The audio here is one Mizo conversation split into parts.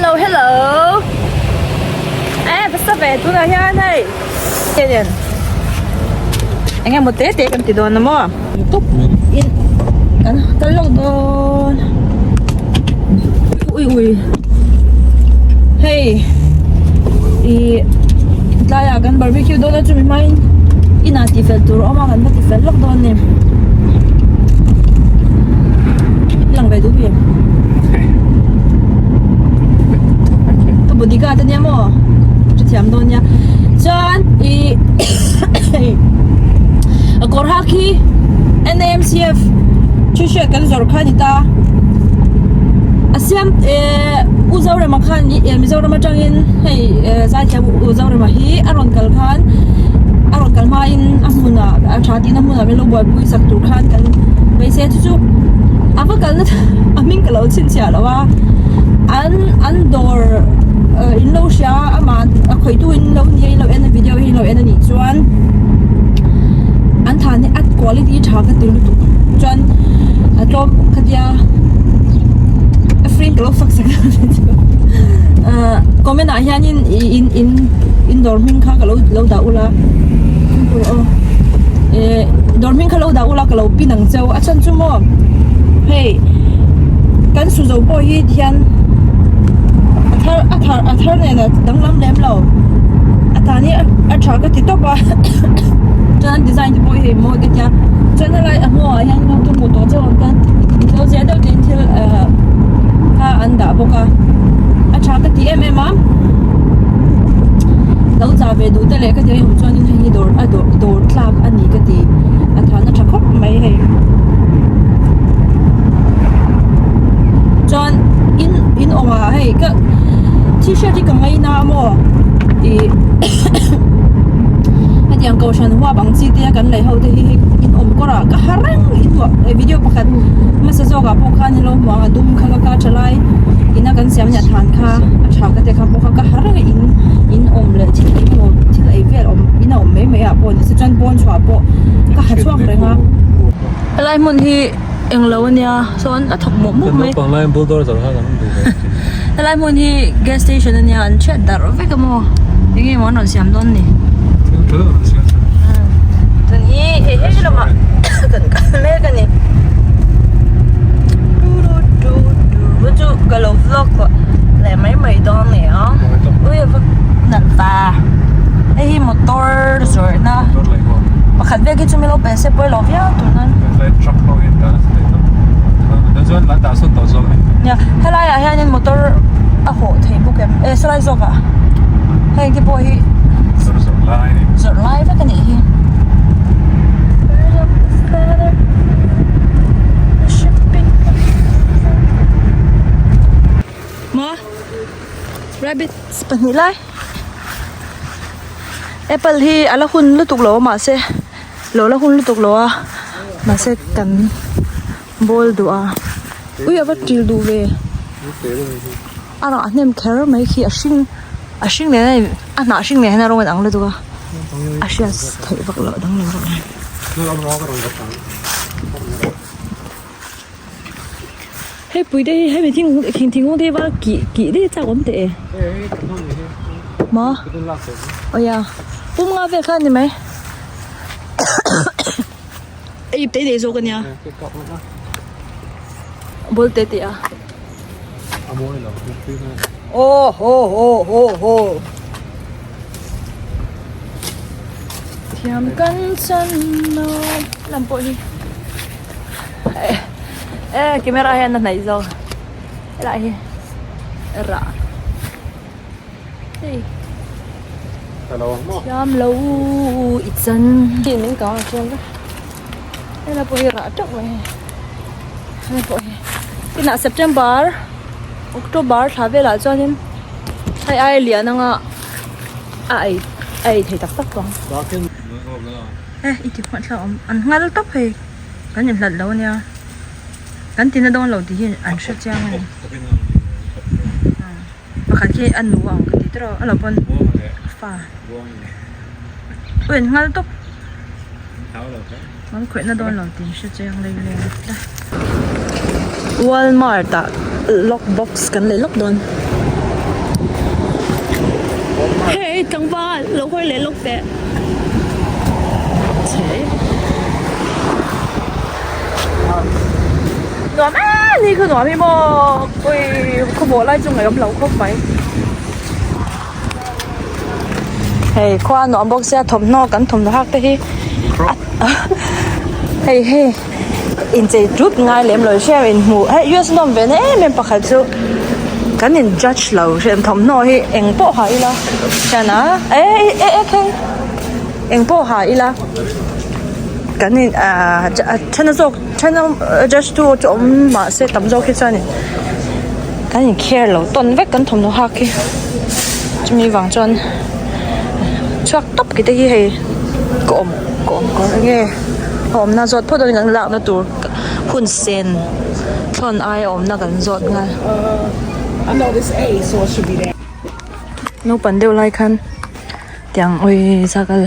Hello hello Eh basta ve tunah hian hei Nen eng emaw te te kan ti dawn a maw In kan kal lawk dawn Ui ui Hei Ih tlaiah kan barbecue dawn a chumi hmain inah tihfel tur a awm a kan va tifel lawk dawn a ni. Lang ve duh mi Ka bodyguard ania maw Hrethiam dawn nia Chuan i A kawr hak hi NAMCF T-shirt kan zawrh kha a ni ta A siam eh U Zorema khan Mizoram atangin hei zaithiam U Zorema hi a rawn kal khan a rawn kal hmain a hmunah a tha tihna hmunah min lo buaipui sak tur khan kan beisei a chu chu a va kalna a hming ka lo chhinchhiah lo a an an dawr in lo hria amah a khawihtu in lo nia in lo en a video hi in lo en a nih chuan an than hi a quality tha ka ti lutuk chuan a tlawm ka tia a free in ka lo fak sak a comment ah hianin in in in dawr hming kha ka lo lo dah ula aw eh dawr hming kha lo dah ula ka lo pin ang cheu a chhan chu maw hei kan su zo pawh hi tihian a thar a thar a thar nen a danglam lem lo a tan hi a tha ka ti tawp a chuan an design te pawh hi hei mawi ka tia chuan helai a hnuaiah hian tu hmuh tawh chauh ang khan lo zeh deuh te in thil ah kha an dah bawk a a tha ka ti em em a lo chah ve duh te leh ka ti a awm chuanin hei hi dawr a dawr dawr tlak a ni ka ti a than a tha khawp mai hei chuan in in awm ah hei ka t-shirt hi ka ngaina a maw ih hetiang kohhran huap ang chi te a kan lei ho te hi hei in awm kawr ah ka ha reng in hmuh video pakhat hmasa zawk ah pawh khan ilo hmuh ang a dum kha ka ka tha lai ina kan siam nia than kha a tha ka te kha pawh kha ka ha reng a in in awm leh thil eng emaw thil ei vel awm in a awm mai mai ah pawh ni se chuan pawn chhuah pawh ka ha chhuak reng a helai hmun hi englo ania sawn a thawk mawp mawp mai helai hmun hi gas station ania an chhiat darh vek a maw enge maw an rawn siam dawn ni tun hi hei hei lamah kan kal mek a ni chu ka lo vlog leh mai mai dawn a ni a ui a va nalh va hei hi motor zawrhna pakhat vel khi chu min lo pe se pawilo viau tur nan nia helai ah hianin motor a hawh thei bawk em eh sawlai zawk ah heng te pawh hi zawrh lai vek a nih hi. Maw rabbit pahnih lai apple hi a la hun lutuk lo a mahse lo la hun lutuk lo a mahse kan bawl duh a ui a va til duh ve a rah hnem kher mai khi a hring a hring nen a in a hnah hring nen hian a rawng a in ang lutuk a a hriat theih vak loh danglam vak lo. Hei pui te hi hemi thing thingkung te hi va kih kih daih chak awm teh e maw aw ya pum nga vel kha a ni mai a ip te nei zawk a nia ball te te a aw ho ho ho ho thiam kan chan lo lam pawh hi. Eh camera hian a hnaih zawk helai hi rah hei thiam lo i chan hi min kang a chuan vek helai pawh hi rah teuh mai hei helai pawh hi tunah September October thla velah chuanin hei ai lian anga a ei a ei thei tak tak tawh ang. Eh i ti phuah thla awm an nghal tawp hei kan inhlat lo ania kan tina dawn lo tih hi an hre chiang a ni pakhat khi a nu a ang ka ti tawrh a lo pawn a fa aw in nghal tawp an khawihna dawn lo tih an hre chiang leng leng a Walmart ah lock box kan lei lawk dawn. Hei tlangval lo hawi leh lawk teh. Nuam e ni kha nuam hi maw ui khawbawh lai chu ngaihawm lo khawp mai. Hei khua nuam bawk sia thawmhnaw kan thawmhnaw hak te hi hei hei inchei tut ngai lem lo hriat in hmuh hei us nawm ve na em em pakhat chu kan in judge lo hriat thawmhnaw hi eng pawh ha ila hian a e e e kheng eng pawh ha ila kan in ah then a zawk then a judge tu chu awm mahse tam zawk hi chuan in kan in care lo tawn vek kan thawmhnaw hak hi chumi vang chuan chhuak tawp ki te hi hei ka awm ka awm kawr enge a awmna zawt phawt dawn kan lakna tur hun sen thlawn aia awmna kan zawt nghal. Naupang deuh lai khan tiang awi zak a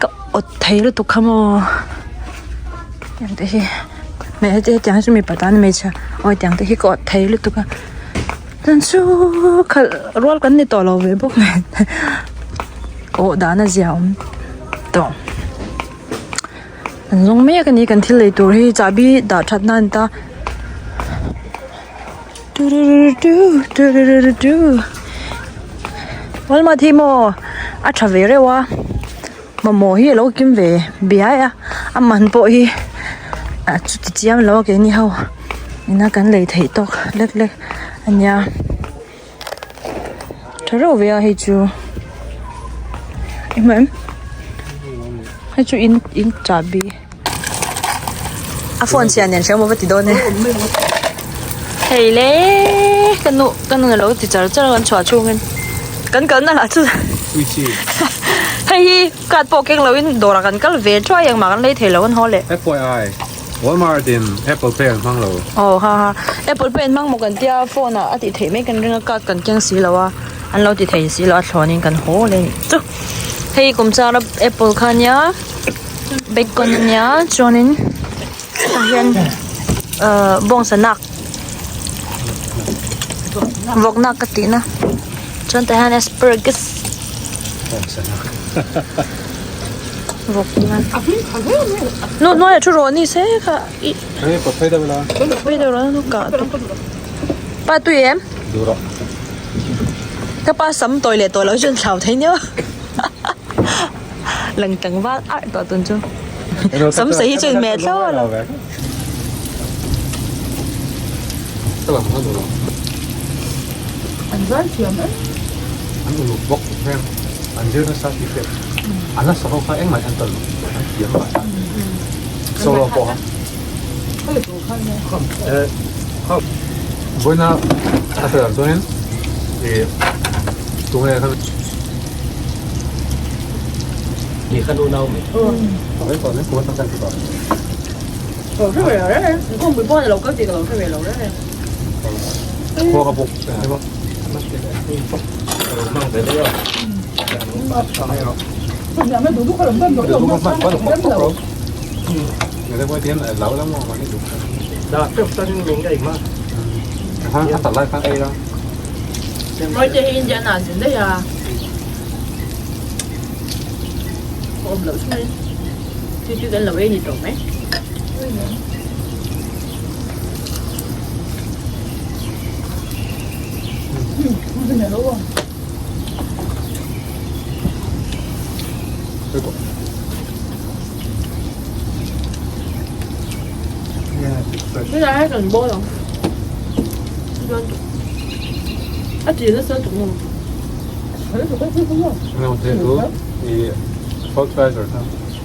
ka awt thei lutuk kha maw tiang te hi hmeichhe hetiang hi chu mipa tan hmeichhia awi tiang te hi ka awt thei lutuk a chuan chu khalh rual kan ni tawh lo ve bawk nen ka awh dan a zia awm tawh an zawng mek a ni kan thil lei tur hi chahbi dah that na a ni ta. Walmart hi maw a tha ve reuh a mamawh hi alo kim ve biai a a man pawh hi a chuti chiam lo a keini ho ina kan lei theih tawk lek lek a nia tha reuh ve a hei chu i hmu em hei chu in in chahbi. A phone chhia nen hrehawm a va ti dawn e. Hei le ka nu ka nu alo ti char char a kan chhuah chhungin kan kalna lah chu hei hi card pawh keng loin dawrah kan kal ve thuai ang mah kan lei thei lo an haw leh. FYI, Walmart in Apple Pay an hmang lo. Aw ha ha Apple Pay an hmang maw kan tia phone ah a tih theih mai kan ring a card kan keng si lo a an lo ti thei si lo a thlawnin kan haw leh a nih chu. Hei kum char a apple kha nia. Bacon a nia chuanin tah hian ahh bawngsa nak vawk nak ka tih na chuan tah hian asparagus vawk nak nu hnuaiah thu rawh ni se kha ih phei deuh rawh pa tui em ka pa sam tawi leh tawh loh chuan thlau thei nia. Lang tlangval arh tawh tun chu sam sei hi chu in hmeh thlawh lo. An zai thiam em. An uluk bawk em. An zir nasa tih hriat. An hla sak ho kha engmah an tawn an thiam mah sa. Solo pawh kha. Vawiina a sawi ang chuanin ih tunge kha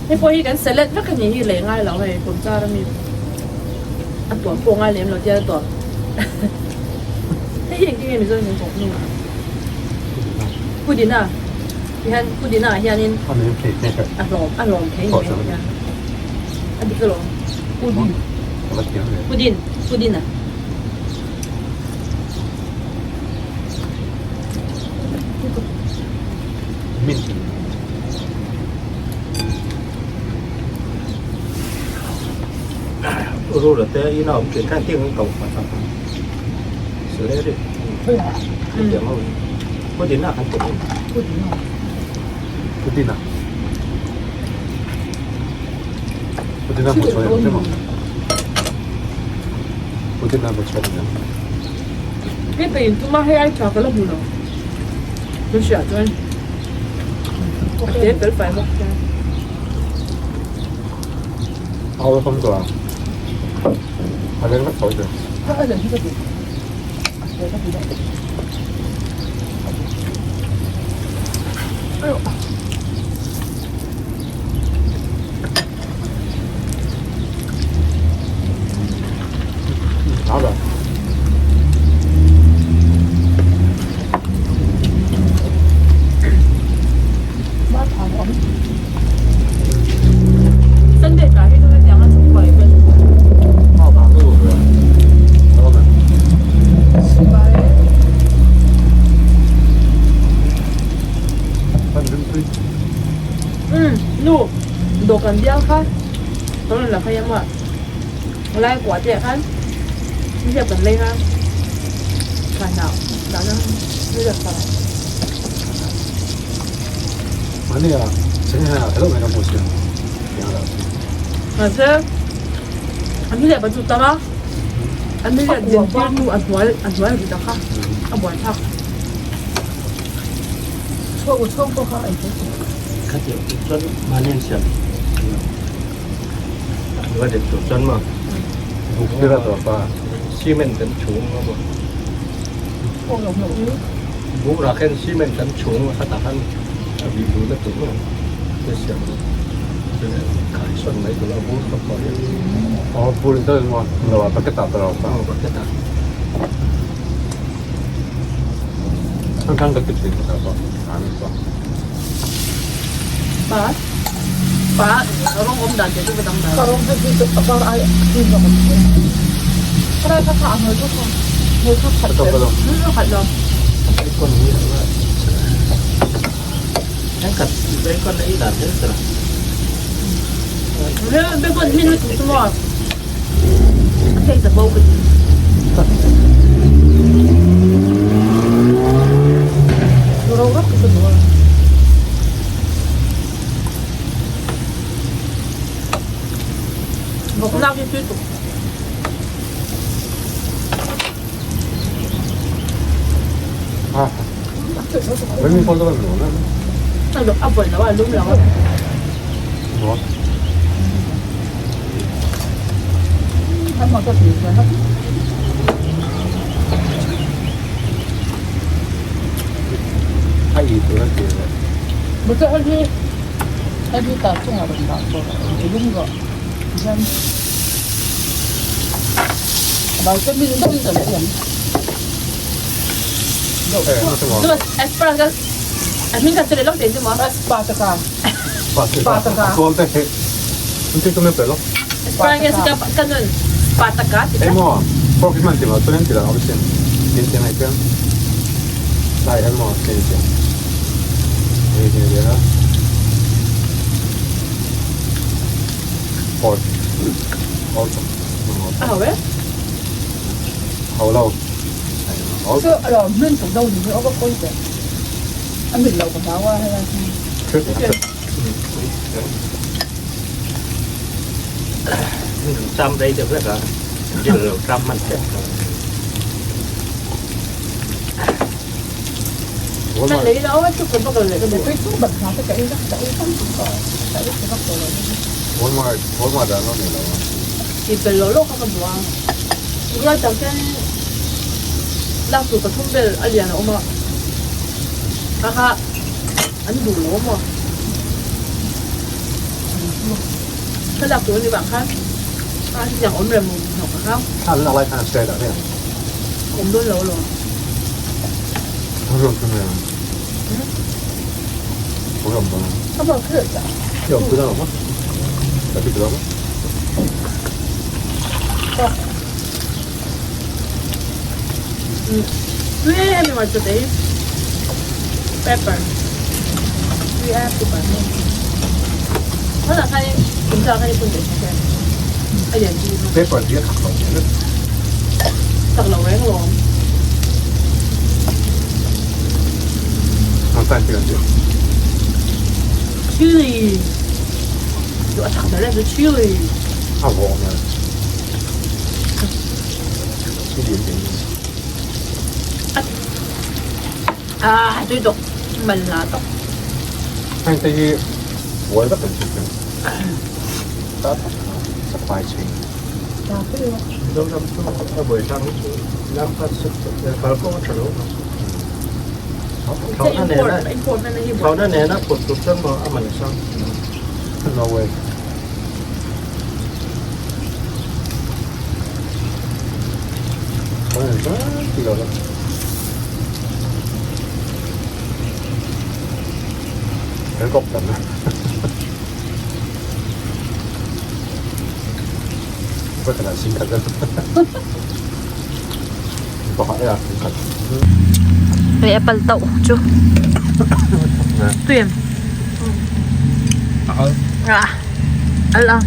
Hei pawh hi kan salad vek a nih hi lei ngai lo hei kum char ami a tuam pawh ngai lem lo tia a tuam hei hi engtin nge mizo in kan kawk nu pudina tihian pudina ah hianin a hlawm a hlawm thei ni mai hian a dik alawm pudin pudin pudina. Pudina kan ti mai. Pudina. Pudina. Pudina hmu chhuah em maw? Pudina hmu chhuah em? Hei pe in tuma hei ai tha ka la hmu lo. Ka hriat chuan a te fel fai bawk sia. Au la fam tawh a. A leng vek tawh zel. A leng hi ka duh. A te ka duh deuh. Sunday tlai hi chu hetiang a chhungkua leh hmel Umm nu dawhkan bial kha kan rawn la phei a maw lai kuah te ah khan nihliap kan lei kha chhuanah dahna nihliap kha. Mahse an nihliap an chu tam a an nihliap din tir hnu a hnuai a hnuai ri ta kha a buaithlak. Khatiang tur chuan mahni an siam va det tur chuan maw cement kan chhung a maw buk rah khan cement kan chhung a khatah khan a bih duh na tur maw te siam a khai sawn mai tur a bur khawp pawh hi aw bucket ah. Pa pa rawng awm dan te chu va dang dan. Aircon hi a va thenkhat aircon a ei dan zel zel a. Bacon min lutuk chu maw a taste a bo ka ti. Ro rawk ka duh a. Vawk lak hi tui tuk. A vawi lo a, a lum lo a. Asparagus a hming kha chu leh lawk teh chu maw? Asparagus ka ka nun pataka ti tlat. A ho e. Ram rei deuh hlek a, dil lo ram hman tep lo. Hman lei lo a chuk ka bak leh ka duh. Ti pel lo lo kha ka duh a. Tunlai tak hian lak tur pathum vel a lian a awm a, kha kha an duh lo maw? Ka lak tur a ni vang khan a hetiang awm rem hnawk a kha. Awm dawn lo alawm. Tui em em hmarcha te hi pepper tui a pepper nge hmanah khan in kum thar khan i phun ve thin che a lian chi kha pepper hi a thak lo hle thak lo reng lawm. time te kan ti. Chili. Chu a chak ber em chu chili. A vawng hmel. Chili an ti ni. Ah tui tuk man la tuk. Heng te hi buai vek an ti. Ta tak sapai ching. Mizoram chu a buai tlang hi chu lam kha kalkawng a tha lo ang. Thlauhna nena thlauhna nena phut tur chuan maw a man sang. No way. 별거 없다며. 이것도 난 신기하잖아. 이거 야, 그러니까. Hei apple tauh chu tui em? Ah al a.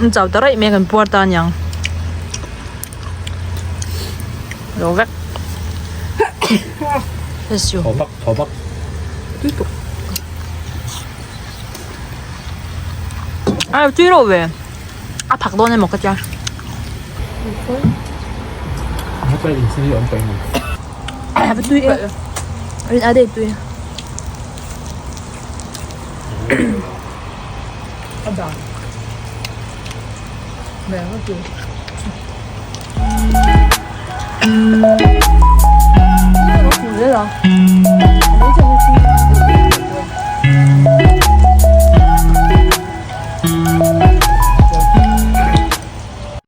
An chau ta raih mai a kan puar ta aniang. Lo vek. Bless you. Thaw vak, thaw vak. Tui tuk. A tui reuh ve. A phak dawn emaw ka tia. A tui e. Rin a dei tui. A dan. Meh ka ti.